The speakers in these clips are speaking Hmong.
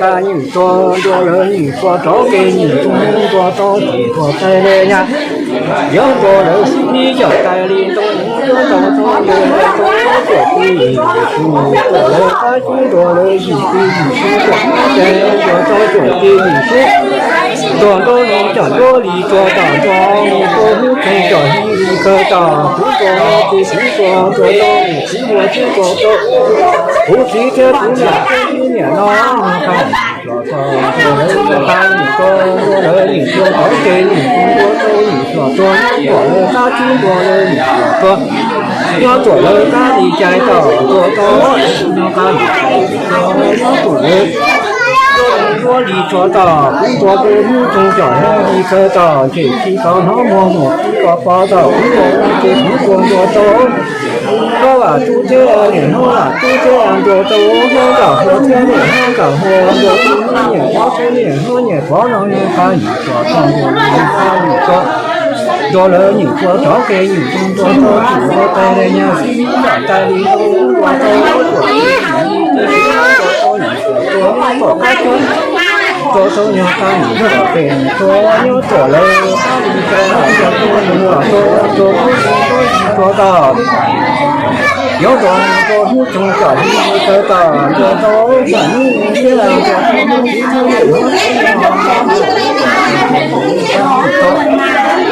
Qa nyeem txog ntua lawv nyeem txog rov kev nyeem txog ntua tau tsis txog tais li nyaj. Yog ntua lawv xib ib yam tais li ntoo nyob rau txog ntua lawv txog tuam tib yim tus tuam lawv qab cub ntua lawv yim tib yim sib tuam ces ntua tau tuam tib yim sib tuam ntua li cov ntua li tsuas tom ntua mus rau hnub tseeb cov hib li kawg tom kuv ntua ces kuv ntua ntua tau mus txiv ntua tsis ntua tau kuv txiv thiab kuv niam thiab kuv niam no. Lawv qa nyeem txog ntua lawv nyeem txog rov kev nyeem txog ntua tau nyeem txog tuam nyob tuam lawv qab cub ntua lawv nyeem txog tuam nyob tuam lawv qab li cai tom ntua tau nyob qa nyeem txog ntua nyob tuam lawv ntua li tsuas tom kuv ntua rau hnub tseeb cov hib li kawg tom ntshe tsis tau hnov muag mus tsis tau pom tom kuv ntua ces kuv ntua ntua tau. Koj vam tub thiab niam hlob vam tub thiab ntua tau hlob nkam hua thiab niam hlob nkam hua ntua tau niam hlob thiab niam hlob niam pov no nyob qa nyeem txog tau ntua li nyob qa nyeem txog ntua lawv nyeem txog rov kev nyeem txog ntua tau tsis ntua tais li nyaj xib ib yam tais li ntoo ntua tau tuam tib yim tus sib tuam tau nyeem txog ntua tau qab cub ntua tau nyob qa nyeem txog pem ntua nyob tuam lawv qab li ntsia ntua tau ntua tau ntua tau nyob tuam ntua hnub tseeb cov hib li kawg tom ntua tau tsam hnub thiab ntua tau hnub txiv thiab ntua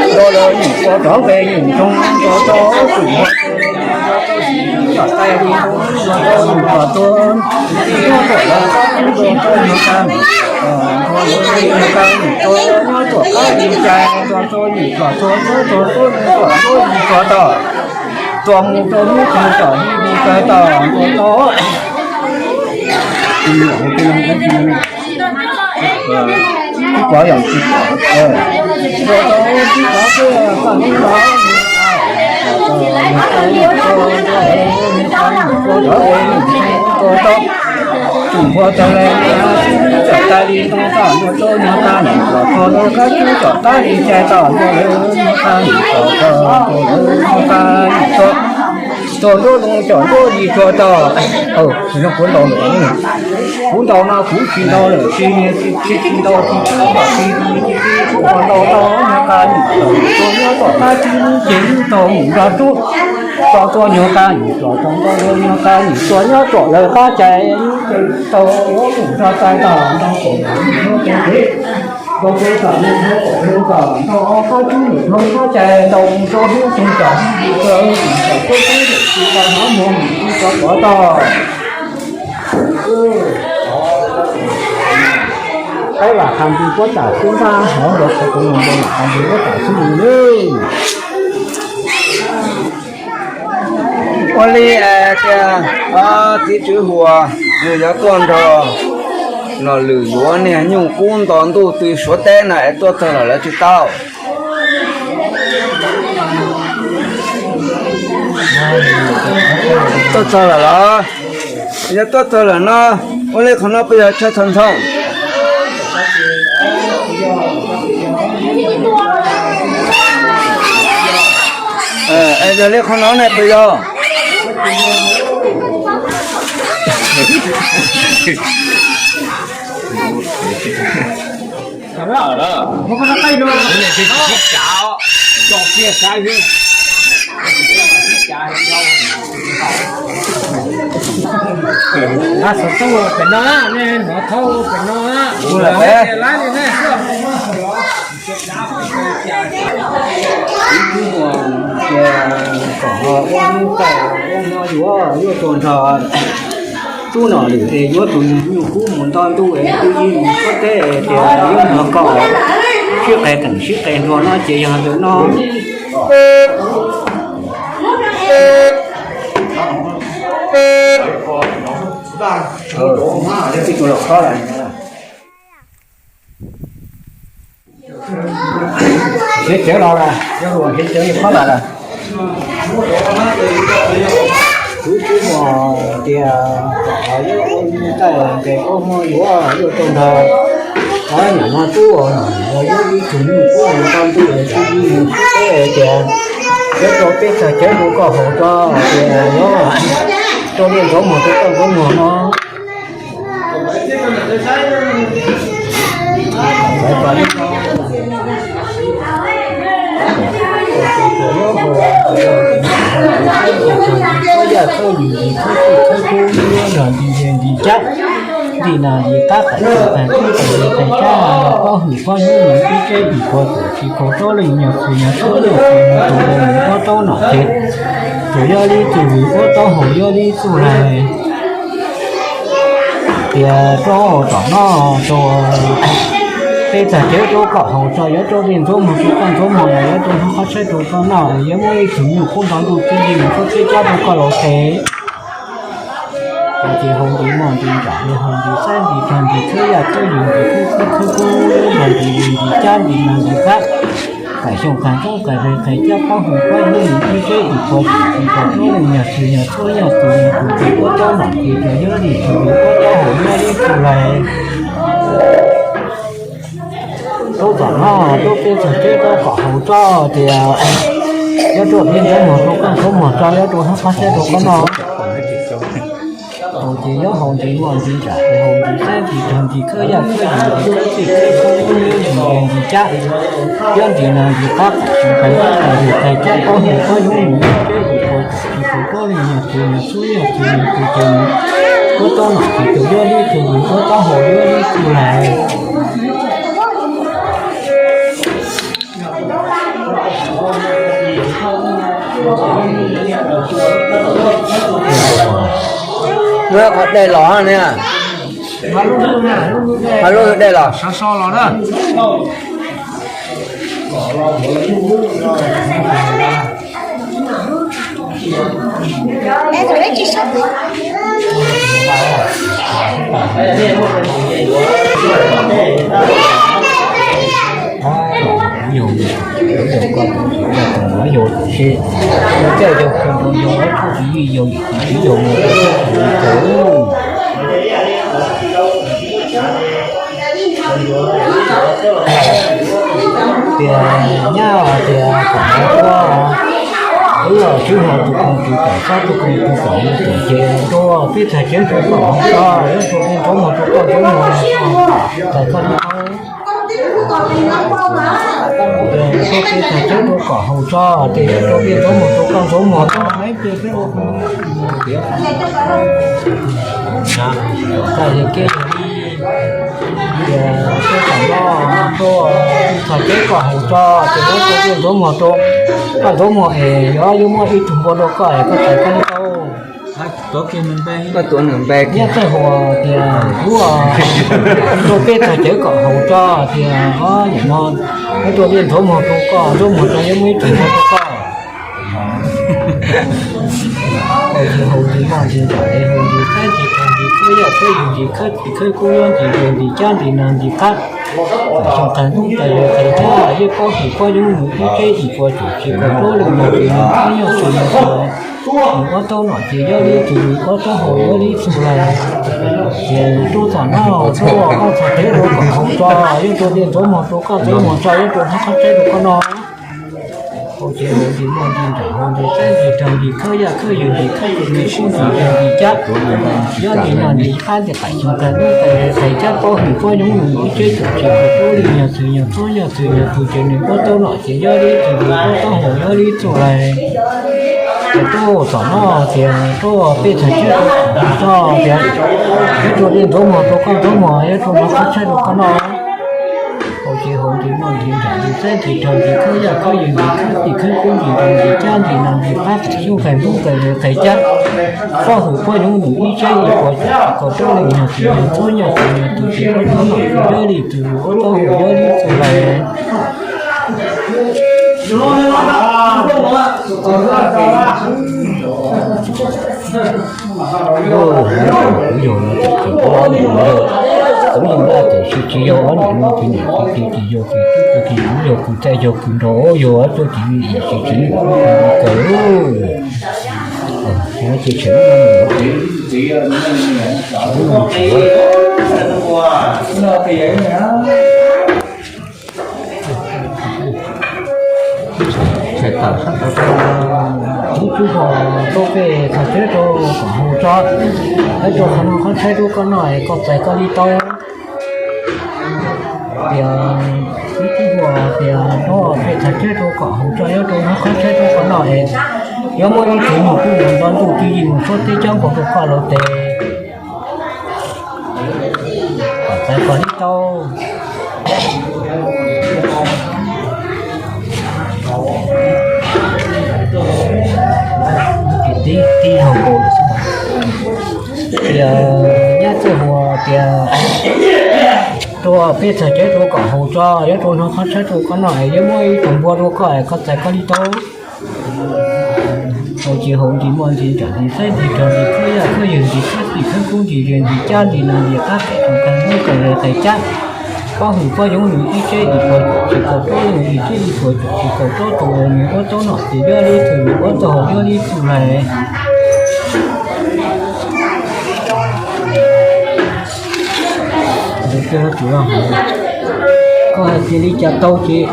tau lawv nyeem txog rov kev nyeem txog ntua tau tsis ntua tais li ntoo ntua tau ntua tau nyob tuam lawv qab cub ntua tau nyob qa nyeem txog ntua nyob tuam qab li ntsia ntua tau nyeem txog tau ntua tau ntua tau ntua tau tsis ntua tom tuam mus rau hnub tseeb cov hib li kawg tom ntua tau Ib pov yog tsis pom, ntua tau tsis pom xwb, poj ntxoog los ntua tau ntua tau tsis ntua tais li nyaj xib ib yam tais li ntoo tom ntua tau nyob qa nyeem txog tau lawv qab cub tom qab li ntsia tom ntua lawv nyob qa nyeem txog tau lawv nyob qa nyeem txog tau nruab zoo cov nruab li tsuas tom. Kuv ntaus lawm, kuv ntaus no kuv tsis ntaus lawm, tsis niag tsis tsis tsis ntaus tsis tub kom tsis tsis tsis tub kom ntaus tau nyob qa nyeem txog tau nyob tom qab cub lub ces lub tau mus nrog tub tau tuaj nyob qa nyeem txog tau nyob qa nyeem txog nyob tom lawv qab cais lub ces tau mus nrog tais tom nrog tom nyob tom kev tau kev tom nyob tom nrog qab cub nyob qab cais tau mus rau hnub tseeb tom hnub tsis tau hnov muag mus tsis tau pov tau. Qaib vam qha nti puab tam xub npaj hov nkaus qhov kuv los nkaus mam qha nti puab tam xub li lawm. Ua li tias txiv tswv Huas nws yuav tuaj nrog Nom Lwm yuav niag nyuj kub nto ntuj tw Suav teb no es tuaj txog lawm lawv tsis tau? Tuaj txog lawm los? Yog tuaj txog lawm no, ua li qhov no puas yog chaw txhua ntxhoo? Yog li qhov no ne puas yog? Pem no, nej hnov thauj pem no. Ib tug uas tias kom ho ua hnub tau ua no yuav yuav tuaj nrog tub Nom Lwm es yuav tus nyuj kub mus nto ntuj es kuj yeej mus txog teb es tias yuav nrog koj sib qe teem sib qe nrog no ces yog ntawm no. Tus los khob lawm. Kev cawv los lawm, yog ua kev cawv li qhov lawm lawm. Kuv kuj mos tias kom yuav ua nqes ua hmo yuav yuav rau nrog, o, niam no tub uas yuav ib tug nyuj tub ntau ntuj es tsis yig mus teb tias yuav rau peb txog cawv rau koj haus tso tias yuav rau niaj ntxov muag rau koj ntxov muag no. Yaj thawj yim nti thawj txij thawj kub nti cab nti nas nti qab qais txus qais tub qais li qais cab los pob hwm pob hnub mus ib teb ib puas txuam tsis kaus rau leej nyuag txwg nyuag tub nyuag txwg nyuag tus ua mus pob taub nom ces tsuas yog li txuj vwm ua taub hau yog li txuj lais tias rau tom no rau peb txog cawv rau kom haus tso yuav rau peb ntxuav muag rau koj ntxuav muag los yuav rau hnub qhov tshaib rau koj noj yuav muaj ib tug nyuj qub nrog ntuj tib li mus koj txhib cab rau koj los tsev. Ces hau nti muaj nti nram li hau nti xaib nti rog nti khawb yaj khawb yus nti khawb khub khawb kub nti nti nti cab nti nas nti qab qais xyoo qais roob qais zes qais cab pob hwm pob hnub mus ib teb ib puas txuam tsis kaus rau leej nyuag txwg nyuag tub nyuag txwg nyuag tus ua taub nom ces tsuas yog li txuj vwm ua taub hau yog li txuj lais. Rau tom no rau peb txog cawv rau kom haus tso tias yuav rau peb ntxuav muag rau koj ntxuav muag tso yuav rau hnub qhov tshaib rau koj noj. Hau ces yuav hau nti muaj nti nram ces hau nti xaib nti rog nti khawb yaj khawb yus nti khawb txij khawb kub nti nti cab yuav nti nas nti qab qais xyoo qais roob qais zes qais cab pob hwm pob hnub mus ib teb ib puas txuam tsis kaus rau leej nyuag txwg nyuag tub nyuag txwg nyuag tus ces ua taub nom ces tsuas yog li txuj vwm ua taub hau yog li txuj lais. Muab qhov dej los ne. Muab lub dej los. Tias nyab tias kom ua, wb los sib hais tus koom tus kaim xob tus koom tus kaim mus tseem ces rau peb txog cawv rau koj haus tso, yuav rau peb ntxuav muag rau koj ntxuav muag, txais koj li tau. Rau peb txog cawv rau kom haus tso, ces yuav rau peb ntxuav muag rau koj ntxuav muag tso. Txais li kev yog li tias tuaj tom no tuaj txog cawv kom haus tso, ces yuav rau peb ntxuav muag rau koj ntxuav muag es yuav yuav muaj ib tug npua rau koj es koj txais koj li tau. Nyob txawj hais tias kuv rau peb txog cawv kom haus tso tias o, nim no yuav rau peb ntxuav muag rau koj ntxuav muag tso yuav muaj ib tug npua rau koj. Hau nti muaj nti nram li hau nti xaib nti rog nti khawb yaj khawb yus nti khawb txij khawb kub yuav nti zes nti cab nti nas nti qab, qais xyoo qais hnub qais zes qais cab yaj pob hwm pob hnub mus ib teb ib puas txuam tsis kaus rau leej nyuag txwg nyuag tub nyuag txwg nyuag tus ua mus ua taub nom ces yog li txuj vwm ua taub hau yog li txuj lais. Ces rau tom no rau koj txog cawv rau kom haus tso, yuav rau peb ntxuav muag rau koj ntxuav muag tso yuav rau hnub qhov tshaib rau koj noj. Hau ces hau nti muaj nti nram hau nti xaib nti rog nti khawb yaj khawb yus nti khawb txij khawb kub nti zes nti cab, yuav nti nas nti qab nti qais xyoo qais hnub qais zes qais cab pob hwm pob hnub mus ib teb txuam tsis kaus rau leej nyuag txwg nyuag tub nyuag txwg nyuag tus ces nws ua taub nom ces yog li txuj vwm ua taub hau yog li txuj lais. Ces rau tom no tias rau peb txog cawv rau kom haus tso tias yuav rau peb ntxuav muag rau koj ntxuav muag yuav rau hnub qhov tshaib rau koj noj. Hau ces hau nti muaj nti nram nti xaib nti rog nti khawb yaj khawb yus nti khawb txij khawb kub nti zes nti cab nti nas nti qab qais xyoo qais hnub qais zes qais cab, pob hwm pob hnub mus ib teb ib puas txuam tsis kaus rau leej nyuag txwg nyuag tub nyuag txwg nyuag tus ces ua taub nom ces yog li txuj vwm ua taub hau yog li txuj lais. Kuv yog no tseem tseem kuv yog Yog laj tiam sis tsis yog ob niam no ces niam ces tsis yog ces tub ces yog kws txaij yog kws nraug yog ob tuaj ces tsis tsis niam kawg. Ces tseem tawm sab tod, kuv tub ho tuaj peb txhais tshiab rau kom haus tso, ib rau qhov no qhov tshaib rau koj noj es koj txais koj li tau. Tias kuv tub ho tias rau peb txhais tshiab rau kom haus tso, ib rau qhov tshaib rau koj noj es yuav muaj ib tug nyuag kub mus nto ntuj twj ywm mus suab teb coj nkaus rau koj laus tes kom txais koj li tau. Tib tib haus nkaus lawm xwb. Tias nyab Txawj Huas tias rau peb txhais tshiab rau kom haus tso, yuav rau hnov qhov tshaib rau koj noj es yuav muab ib tug npua rau koj es koj txais koj li tau. Haus ces haus ntsis muaj ntsis ntsam ntsis xaib ntsis rog ntsis khuab yaj khuab yawg ntsis khuab xim khuab kub ntsis zes ntsis cab ntsis nas ntsis qab qis tsoos kag ntub kag zes qais cab. Pob hwm pob yoov nws ib tsheb ib puas caum tsis kaum rau nws ib tsheb ib puas caum tsis kaum rau tus nws ua tau nom ces yuav li tug, ua tau haus yuav li tug lais. Koj hais tias li cas tau ces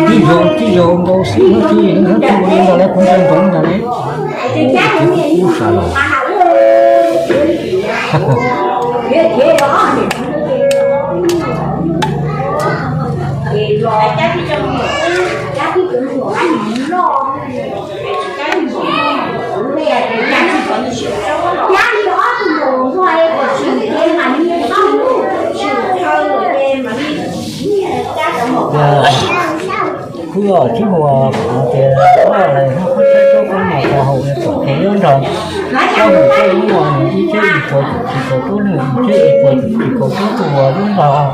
tib zoo tib zoo nkaus xwb, hnub twg hnub twg li ntawd lawv kuv nco ntsoov ntag ne. Kub sa los. Kuv yog tsis muaj tias laj lais no qhov tsheb rau koj noj koj haus kom kheev yuav nrog. Pob hwm pob yoov nws ib tsheb ib puas caum tsis kaum rau nws ib tsheb ib puas caum tsis kaum rau tus uas yuav nrog.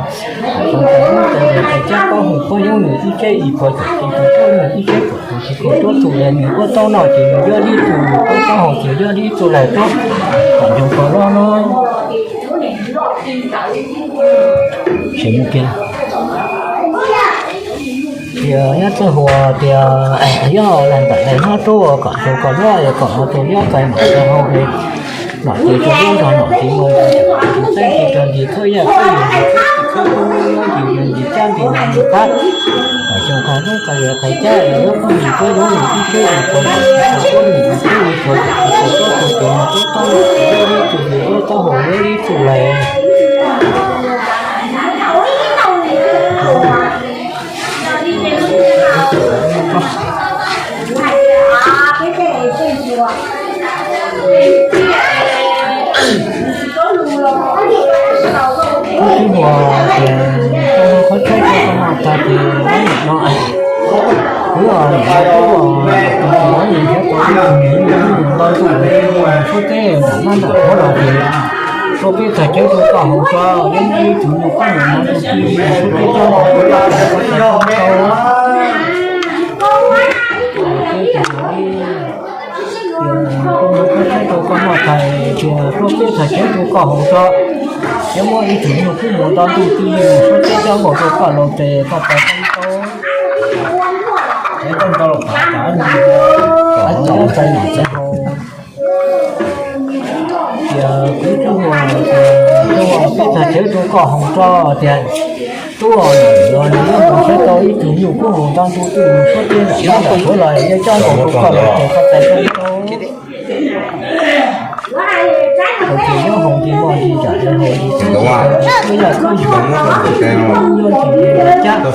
Tsoos kag ntub kag zes qais cab pob hwm pob yoov nws ib tsheb ib puas caum tsis kaum rau nws ib tsheb caum tsis kaum rau tus uas nws ua tau nom ces nws yuav li tug, ua tau haus ces yuav li tug lais rau. Kom nco koj loj no. Tsis muaj kiag. Tias nyab Txawj Huas tias yog lais ntawm lais nyob rau kom tus kom loj es kom tus nyob txais nom txais hau es nom ces tsuas yog nrog nom ces muaj ntsis txaib ntsis rog ntsis khuab yaj khuab yawg ntsis khuab xim khuab kub ntsis zes ntsis cab ntsis nas ntsis qab. Kom tsoos kag ntub kag zes qais cab es yuav pob hwm pob yoov nws ib tsheb ib puas caum tsis kaum rau nws ib tsheb ib puas caum tsis kaum rau tus ces nws ua tau nom ces yuav li tug, ua tau haus yuav li tug lais. Kuv tsis muaj tias tau qhov tsheb rau koj noj tag ces no, kuv niam kuv tus txiv nws nrhiav tau ib tug nyuag kub mus nto ntuj suab teb nram nab nram qhuav los ces rau peb txhais tshiab rau koj haus tso, yuav muaj ib tug nyuag kub mus nto ntuj twj ywm mus suab teb coj nkaus rau koj txais koj li tau. Tias rau hnov qhov tsheb rau koj noj tag tias rau peb txhais tshiab rau koj haus tso, yuav muaj ib tug nyuag kub mus nto ntuj twj ywm mus suab teb coj nkaus rau koj laus tes koj txais koj li tau. Txais tau los txais, txais nom txais hau. Tias kuv tub ho, tub ho peb txhais tshiab rau koj haus tso tias tub ho los nws yuav mus saib tau ib tug nyuag kub mus nto ntuj twj ywm mus suab teb nram nab nram qhuav los yuav coj nkaus rau koj laus tes koj txais koj li tau. Hais tias yuav haus ntsis moj ntsis ntsam haus ntsis xwb, tsis tau ntsis khuab yaj khuab yawg, yuav ntsis cab, yuav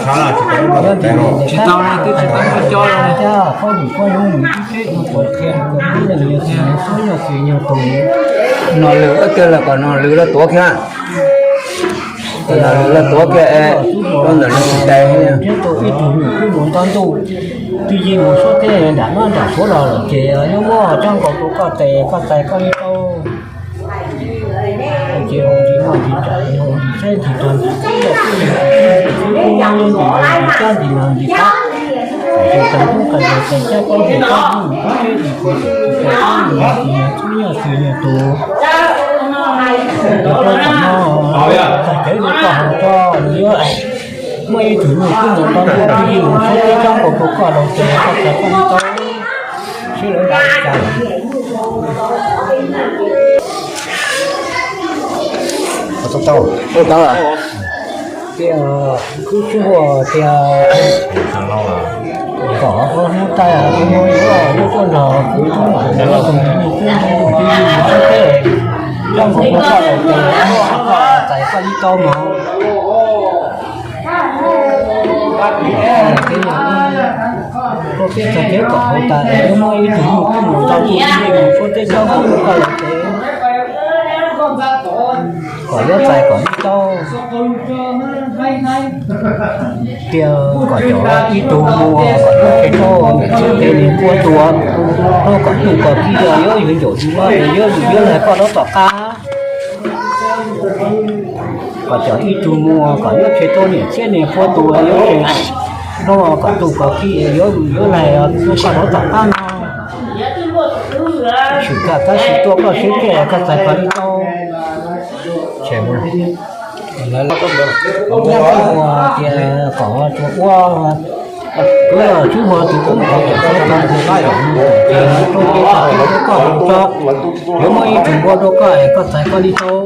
ntsis ntsis cab, tsis tau li twb tsis tau cab, pob hwm pob yoov nws ib tsheb ib puas caum tsis kaum rau nws ib tsheb ib puas caum tsis kaum rau tus nyuag kub mus nto ntuj twj ywm mus suab teb nram nab nram qhuav los yuav coj nkaus rau koj laus tes koj txais koj li tau. Nom lwm ib tug los kom nom lwm los tuav kiag. Nom lwm los tuav kiag es rau ntawm nws tsis tais. Nrhiav tau ib tug nyuag kub mus nto ntuj twj ywm mus suab teb nram nab nram qhuav los lawm ces yuav muab coj nkaus rau koj tes koj txais koj li tau. Ces haus ntsis moj ntsis ntsam, haus ntsis saib ntsis rog ntsis kub, ntsis khuab yaj khuab yawg, ntsis zes ntsis cab ntsis nas ntsis qab, kom tsoos kag ntub kag zes qais cab pob hwm pob yoov nws ib tsheb ib puas caum tsis kaum rau nws ib tsheb ib puas caum tsis kaum rau tus nyuag kub mus nto ntuj twj ywm mus suab teb nram nab nram qhuav los yuav coj nkaus rau koj laus tes koj txais koj li tau. Cov no, txog cawv rau koj haus tso, nws yuav muaj ib tug nyuj kub mus tau ntuj ib mus txhub teb tsob nkaus rau koj los ces koj txais koj ib tau. Sib lawv nrad li cas lawm. Tau, tau. Tias kuv tsis hu tias kom hnub tais no yuav lub tuaj nrog kuv tub mam los tus nyuj kub mus txhub teb tsob nkaus rau koj los ces koj txais koj ib tau mog. Koj peb txog cawv kom haus tas es yuav muaj ib tug nyuj kub mus tau tus nyuj mus txhub teb tsob nkaus rau koj los ces kom yuav txais kom ib tau. Tias kom cov ib tug mus kom yuav tseg rau niam txiv tej niam pua tuag, rau kom tuj kom kiv los yuav yug ncaum yug loj es yuav yug yuav laig koj rov tom qab. Kom cov ib tug mus kom yuav tseg rau niam txiv niam pua tuag yuav tseg, rau kom tuj kom kiv yuav yug yuav laig koj rov tom qab no. Tshwm koj tab sis tuaj koj siab tseg koj txais koj ib tau. Nyab ua tias kom tsuas ua, kuv los tsis ua tus koob ntawv cov txhua tus tus qab yom, ces rau koj haus tso, yuav muaj ib tug npua rau koj es koj txais koj li tau.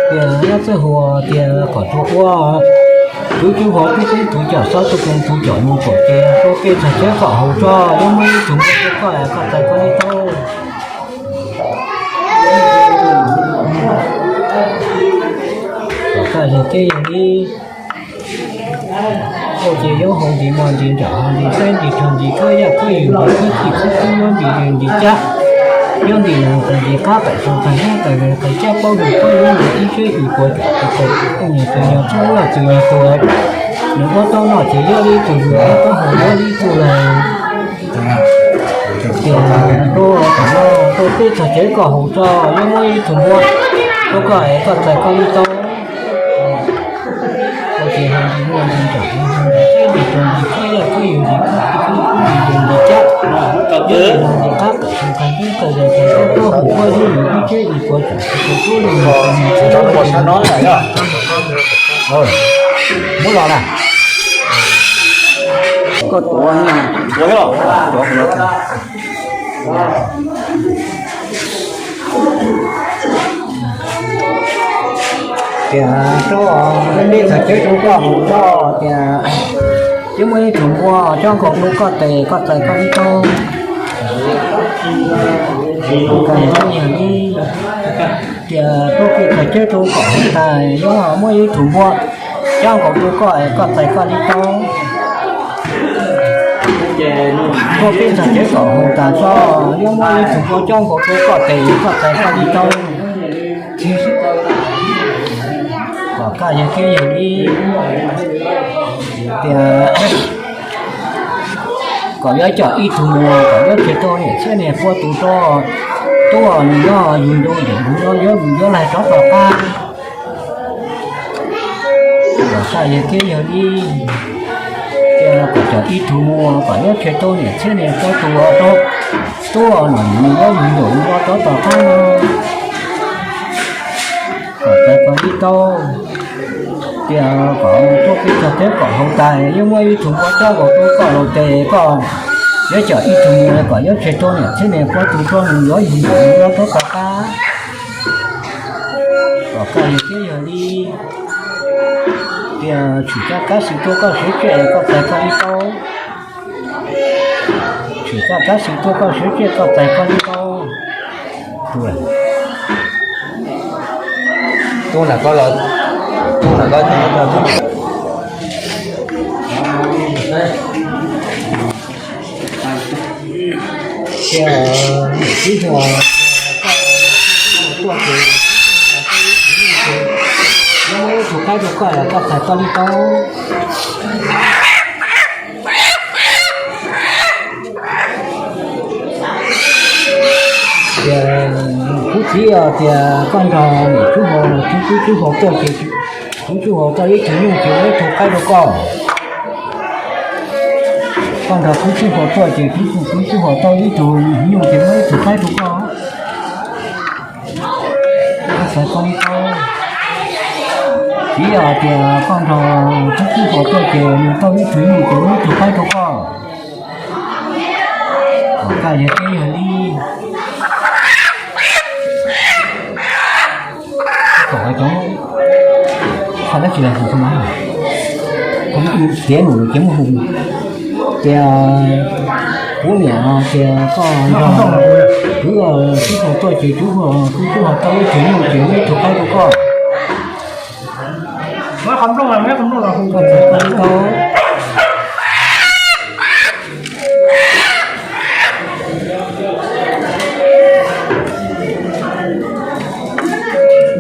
Tias nyab txawj hu tias kom tsuas ua, kuv tsis ua tub koob tus coj xob tub koob tus coj nus kom ces rau peb txog cawv kom haus tso, yuav muaj ib tug npua rau koj es koj txais koj li tau. Kom koj yog teb yog li, ua ces yuav haus ntis mos ntis nram haus ntis saib ntis rog ntis khaub yaj khaub yug ntis khaub cij khaub kub yuav ntis yws ntis cab, yuav ntis nus ntis qab pem xyoo tag nyob tag zes qhais cab paub lug paub lug ib tsheb ib puas tsuam tus tus tus nyuag tus nyuag txhub loj tus nyuag tus, nws ua tau noj ces yuav li tus yus ua tau haus yuav li tus lawm. Tias rau tom no rau peb txog cawv kom haus tso, yuav muaj ib tug npua rau koj es koj txais koj li tau. Ua ces haus ntis mos ntis nram haus ntis saib ntis rog ntis khaub yaj khaub yug ntis khaub cij khaub kub ntis yws ntis cab, yuav ntis nus ntis qab pem xyoo tag nyob tag zes qhais cab paub lug paub lug ib tsheb ib puas tsuam tus tus tub li tus nyuag tus nyuag txhub loj tus nyuag tus nyuag. Muab los na. Koj tuav, tuav. Tias rau nej txog cawv rau koj haus tso, tias yuav muaj ib tug npua tsob nkaus rau koj tes koj txais koj ib tau. Koj yog li, tias rau peb txog cawv rau kom haus tas yuav muaj ib tug npua tsob nkaus rau koj es koj txais koj li tau. Rau peb txog cawv kom haus tas tso, yuav muaj ib tug npua tsob nkaus rau koj tes koj txais koj li tau. Kom koj yog teb yog li, tias kom yuav coj ib tug mus kom yuav tseg rau niam txiab niam pua tus rau, tub nws nyob yug nrau yug nrau yuav mus yuav laig rov tom qab. Kom koj yog teb yog li, tias kom coj ib tug mus kom yuav tseg rau niam txiab niam pua tus rau, tub nws nyob yug nrau yuav rov tom qab no. Kom txais koj li tau. Tias kom rau peb txog cawv kom haus tas yuav muaj ib tug npua tsob nkaus rau koj los tes koj yuav coj ib tug mus kom yuav tseg rau niam txiab niam pua tus rau nws nyob yug nrau yuav rov tom qab. Kom koj yog teb yog li, tias tshwm koj qab xwm tuaj koj siab tseg koj txais koj li tau. Tshwm koj qab xwm tuaj koj siab tseg koj txais koj li tau. Tuaj na koj los, tuaj na koj tsis tau. Tias niam txiv hluas tuaj ces, muab ib tug qaib rau koj los koj txais koj li tau. Tias kuv txiv os, tias koj nrog niam tub hluas los tub tub hluas tuaj ces kuv tub hluas tau ib tug nyuj ces muab ib tug qaib rau koj. Koj nrog kuv tub hluas tuaj ces kuv tub hluas tau ib tug nyuj ces muab ib tug qaib rau koj. Txais tau li tau. Txiv yog tias koj nrog tub Tswb Huas tuaj ces nws tau ib tug nyuj ces muab ib tug qaib rau koj. Kom kaj yog teb yog li. Kom hais cov qhov dab tsi los hu xwb na. Tiav num ces muaj hu tias kuv niam tias koj nrog kuv tub Tswb Huas tuaj ces tub Tswb Huas, kuv tub Tswb Huas tau ib tug nyuj ces muab ib tug qaib rau koj. Koj txawm tau li tau.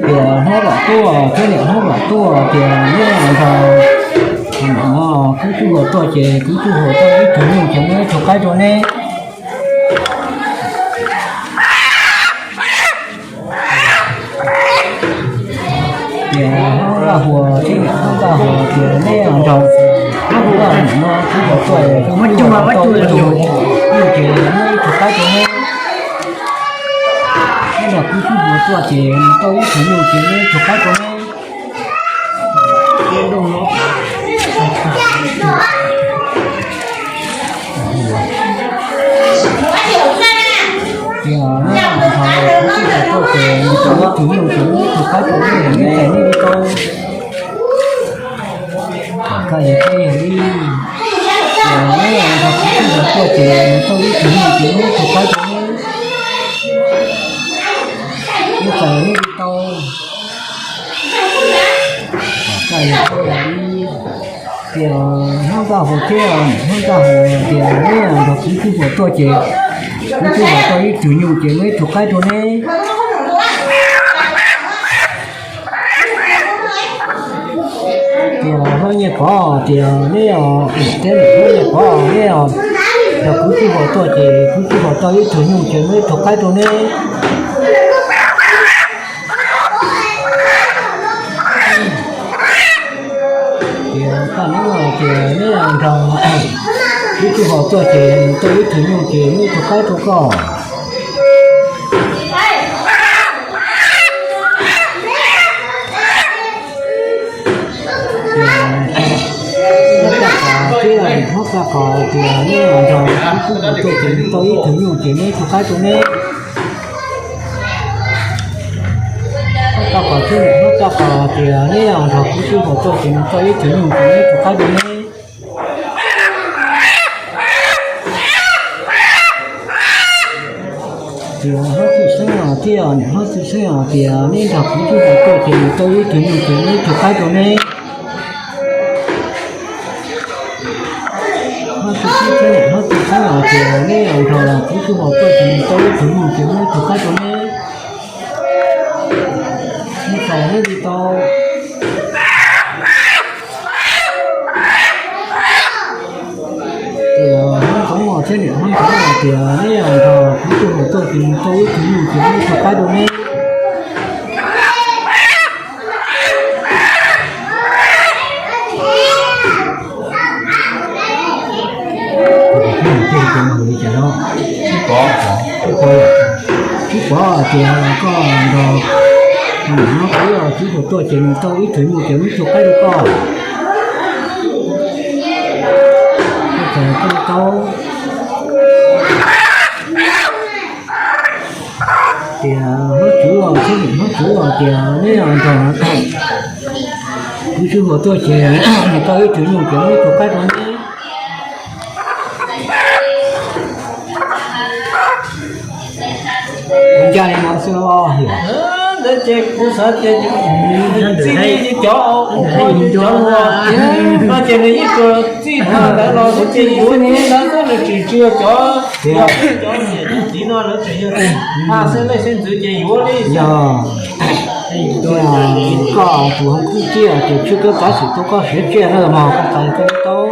Tias hnub vam tuaj thiab niam hnub vam tuaj tias neb nrog kuv tub Tswb Huas tuaj ces kuv tub Tswb Huas tau ib tug nyuj ces muab ib tug qaib rau neb. Tias hnub Vaj Huas thiab niam hnub Vaj Huas tias neb nrog hnub Vaj Huas no tub Tswb Huas tuaj, tub Tswb Huas tau ib tug nyuj ces muab ib tug qaib rau neb. Neb nrog kuv tub Tswb Huas tuaj ces nws tau ib tug nyuj ces muab ib tug qaib rau neb. Tias neb nrog kuv tub Tswb Huas tuaj ces nws tau ib tug nyuj ces muab ib tug qaib rau neb, neb txais neb li tau. Koj yog teb yog li. Tias neb nrog kuv tub Tswb Huas tuaj ces nws tau ib tug nyuj ces muab ib tug qaib rau neb, neb txais neb li tau. Koj yog teb yog li. Tias hnub Vaj Huas thiab niam hnub Vaj Huas tias neb nrog kuv tub Tswb Huas tuaj ces kuv tub Tswb Huas tau ib tug nyuj ces muab ib tug qaib rau neb. Tias hnub Nyiaj Pov tias neb, teb niam hnub Nyiaj Pov neb nrog kuv tub Tswb Huas tuaj ces kuv tub Tswb Huas tau ib tug nyuj ces muab ib tug qaib rau neb. Tias koj niam tias neb nrog kuv tub Tswb Huas tuaj ces nws tau ib tug nyuj ces muab ib tug qaib rau koj. Tias hnub Vaj Huas thiab niam hnub Vaj Huas tias neb nrog kuv tub Tswb Huas tuaj ces nws tau ib tug nyuj ces muab ib tug qaib rau neb. Hnub Vaj Huas thiab niam hnub Vaj Huas tias neb nrog kuv tub Tswb Huas tuaj ces nws tau ib tug nyuj ces muab ib tug qaib rau neb. Tias hnub Txwj Xeeb thiab niam hnub Txwj Xeeb tias neb nrog kuv tub Tswb Huas tuaj ces nws tau ib tug nyuj ces muab ib tug qaib rau neb. Hnub Txwj Xeeb thiab niam hnub Txwj Xeeb tias neb nrog kuv tub Tswb Huas tuaj ces nws tau ib tug nyuj ces muab ib tug qaib rau neb. Neb txais neb li tau. Tias hnub Ntxoov Mos thiab niam hnub Ntxoov Mos tias neb nrog kuv tub Tswb Huas tuaj ces nws tau ib tug nyuj ces muab ib tug qaib rau neb. Tub Pov tias koj nrog kuv tub Tswb Huas tuaj ces nws tau ib tug nyuj ces muab ib tug qaib rau koj. Koj txais koj li tau. Tias hnub Tsuv Los thiab niam hnub Tsuv Los tias neb nrog kuv tub Tswb Huas tuaj ces nws tau ib tug nyuj ces muab ib tug qaib rau neb. Ncaj li no xwb los yog? Ntawd ces kuv xav tias txij li cov, cov, no ces nws yeej tsuas txij tag ntawd los xwb ces yuav li ntawd xwb, nws tseem tsis yog cov, cov niam cov txiv no lawv tseem yog tag xwb, leej xwb ntxwv ces yuav li. Yog koj tus hoob kub tsiaj ces tswj koj txav xwm tau koj siav tsiaj na mog, koj txais koj tau.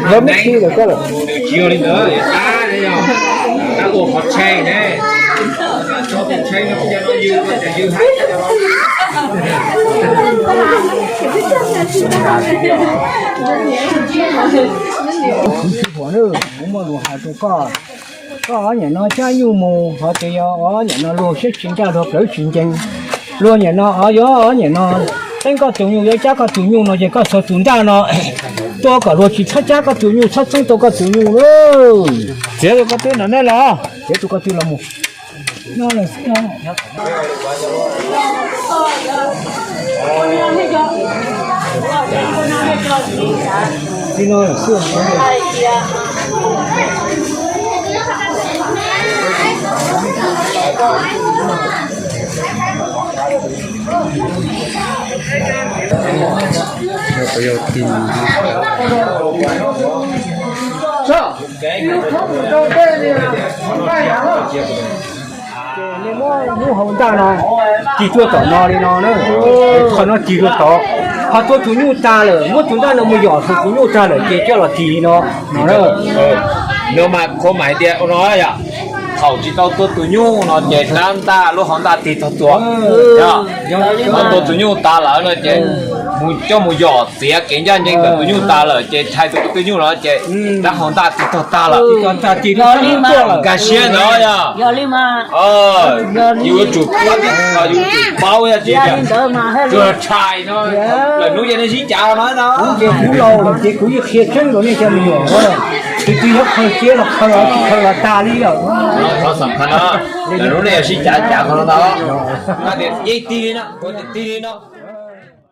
Lawv muab khi lawm koj lawm. Tsis yog li ntawd, tab tab ua qhov tshee ne. Tshee no yws, yws hais. Kuv tsis pom na, kuv muaj lus hais rau koj. Koj ob niam no cab nyuj mus hov tias yog ob niam no luag siab tsis ncaj luag plawv tsis ncees. Luag niam no o yog ob niam no teeb koj tus nyuj yuav cab koj tus nyuj no ces koj txhob tus nraj no tua kom luag tsis txhob cab koj tus nyuj txhob txeeb tau koj tus nyuj lauj. Txiav tus ko tw no nej los, txiav tus ko tw los mus. Ces nej muab lub hau ntaj no tig tuaj tom no li no na. Qhov no tig rau tod, ho tua tus nyuj tas lawm muab tus ntaj no mus yom tus nyuj tag lawm ces coj los tig li no no na. No mas qhov mas hais tias ua no yom, thaum tsis tau tua tus nyuj no ces rab ntaj lub hau ntaj tig tog txuas. Yog tua tus nyuj tas lawm no ces mus coj mus yom txiav kev ncaj ncees ntawm tus nyuj tas lawm ces thaij tus ko tw nyuj no ces rab hau ntaj tig tog tag lawm. Nkag siab ntawd yog yus yuav tsum paub, yus yuav tsum paub yog tsis tshais no lawm hnub ces nej sib cav no no. Kuv ces kuv laus lawm ces kuv yeej qhia tseeb rau nej cov me nyuam, tus twg yog qhawv siab los qhawv los tsis qhawv los tas li lawm. Qhov xam khas no lawm hnub nej yog sib cav cav qhov no ntag. Yeej tig li no, tig li no.